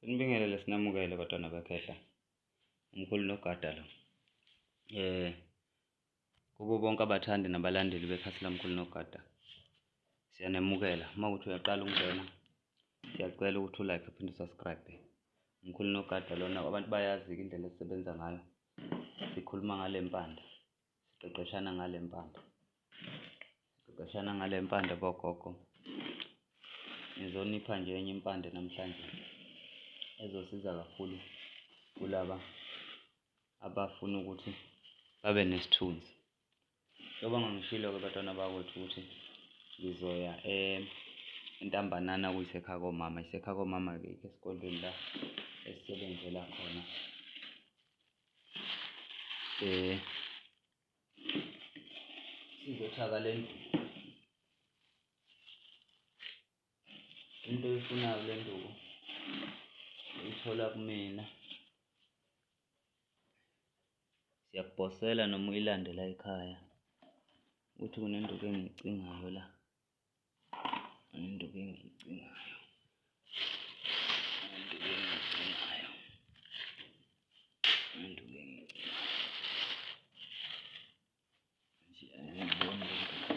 Sinibingelele sinamukele bantwana bekhehla. Umkhulu Nogada lo. Kubo bonke abathandi nabalandeli bekhasi laMkhulu Nogada, siyanemukela. Uma kuwukuthi uyaqala ukungena, siyacela ukuthi u-like uphinde u-subscribe. Umkhulu Nogada lona, abantu bayazi-ke indlela esisebenza ngayo. Sikhuluma ngale mpande, siqeqeshana ngale mpande, siqeqeshana ngale mpande bogogo. Ngizonipha nje enye impande namhlanje ezosiza kakhulu kulaba abafuna ukuthi babe nesithunzi. Njengoba ngangishilo-ke bantwana bakwethu ukuthi ngizoya eNtambanana kuyisekhaya komama, isekhaya komama-ke esigodlweni la esisebenzela khona. Sizothaka le nduku, into oyifunayo kule nduku uyithola kumina. Siyakuposela noma uyilande la ekhaya. Ukuthi kunenduku engiyicingayo la, kunenduku engiyicingayo, kunenduku engiyicingayo, kunenduku engiyicingayo. Nje angiyiboni le nduku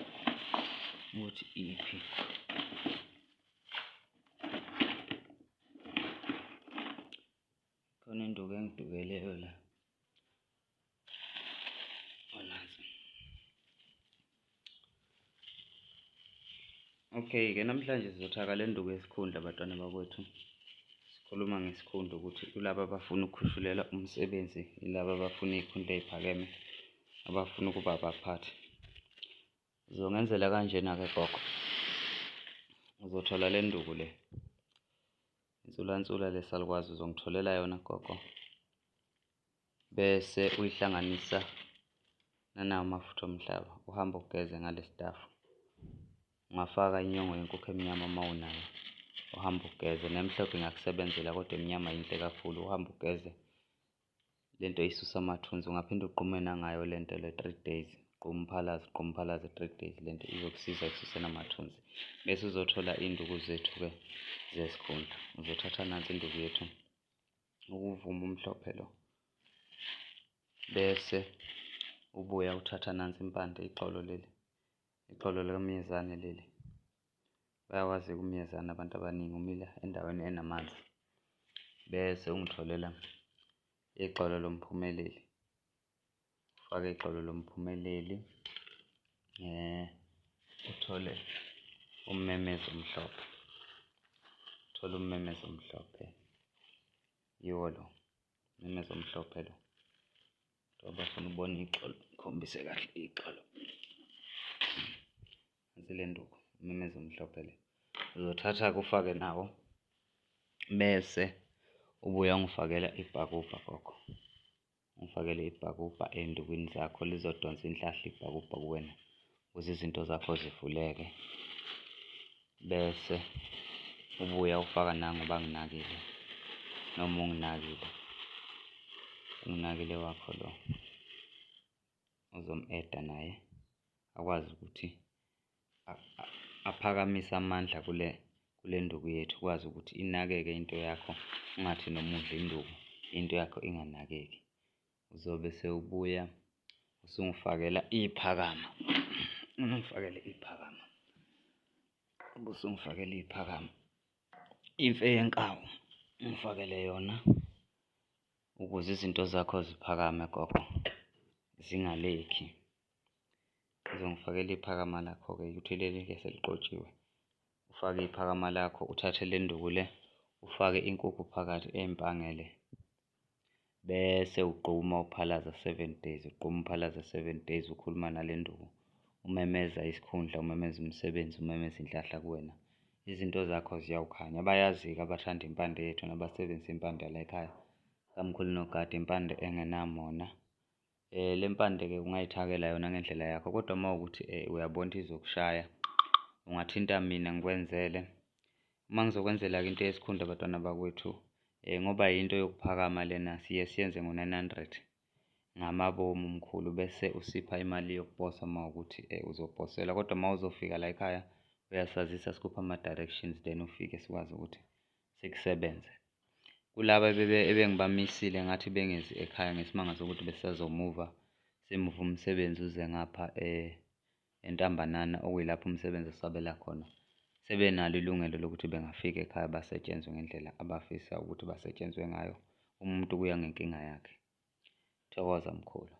ukuthi iphi. Khona induku engidukeleyo la. Nansi. Okay-ke namhlanje sizothaka le nduku yesikhundla bantwana bakwethu. Sikhuluma ngesikhundla ukuthi kulaba abafuna ukukhushulela umsebenzi, yilaba abafuna iy'khundla ey'phakeme, abafuna ukuba abaphathi. Uzongenzela kanjena-ke gogo, uzothola le nduku le, insulansula le salukwazi, uzongitholela yona gogo, bese uyihlanganisa nanawo amafutha omhlaba, uhambe ugeze ngale sitafu. Ungafaka inyongo yenkukhu emnyama uma unayo, uhambe ugeze, nemhlophe ingakusebenzela kodwa emnyama yinhle kakhulu, uhambe ugeze lento isusa amathunzi. Ungaphinde ugqume nangayo le nto le 3 days, gquma uphalaze, gquma uphalaze 3 days, le nto izokusiza ekususeni amathunzi. Bese uzothola iy'nduku zethu-ke zesikhundla. Uzothatha nansi induku yethu, ukuvuma umhlophe lo, bese ubuya uthatha nansi impande, ixolo leli, ixolo likamyezane leli. Bayawazi-ke umyezane abantu abaningi, umila endaweni enamanzi. Bese ungitholela ixolo lomphumeleli, ufake ixolo lomphumeleli, uthole ummemezi omhlophe, uthole ummemezi omhlophe, yiwo lo ummemezi omhlophe lo. Abafuna ukubona ixolo, ngikhombise kahle ixolo. Nansi le nduku, ummemezi omhlophe le. Uzothatha-ke ufake nawo, bese ubuya ungifakela ibhakubha gogo, ungifakele ibhakubha ey'ndukwini zakho, lizodonsa inhlahla ibhakubha kuwena ukuze izinto zakho zivuleke, bese ubuya ufaka nangu uBanginakile noma uNginakile, uNginakile wakho lo uzomu-add-a naye akwazi ukuthi aphakamise amandla kule kule nduku yethu, ukwazi ukuthi inakeke into yakho, ungathi noma udla induku into yakho inganakeki. Uzobe sewubuya usungifakela iphakama, ungifakele iphakama, ube usungifakela iphakama, imfe yenkawu ungifakele yona ukuze izinto zakho ziphakame gogo, zingalekhi. Uzongifakela iphakama lakho-ke ukuthi leli-ke seliqotshiwe, ufake iphakama lakho, uthathe le nduku le ufake inkukhu phakathi ey'mpangele bese ugquma uphalaza 7 days, ugquma uphalaza 7 days, ukhuluma nale nduku, umemeza isikhundla, umemeza umsebenzi, umemeza inhlahla kuwena, izinto zakho ziyawukhanya. Bayazi-ke abathanda impande yethu nabasebenzisa impande yalayikhaya kaMkhulu Nogada, impande engenamona. Le mpande-ke ungayithakela yona ngendlela yakho kodwa uma kuwukuthi uyabona ukuthi izokushaya, ungathinta mina ngikwenzele. Uma ngizokwenzela-ke into yesikhundla bantwana bakwethu ngoba yinto yokuphakama lena, siye siyenze ngo-900 ngamabomu mkhulu bese usipha imali yokuposa uma kuwukuthi uzoposela kodwa uma uzofika la ekhaya uyasazisa, sikuphe ama-directions then ufike sikwazi ukuthi sikusebenze. Kulaba ebengibamisile ngathi bengezi ekhaya ngesimanga sokuthi besisazomuva, simuve umsebenzi uze ngapha eNtambanana okuyilapho umsebenzi osabela khona. Sebenalo ilungelo lokuthi bengafika ekhaya basetshenzwe ngendlela abafisa ukuthi basetshenzwe ngayo, umuntu kuya ngenkinga yakhe. Thokoza, mkhulu.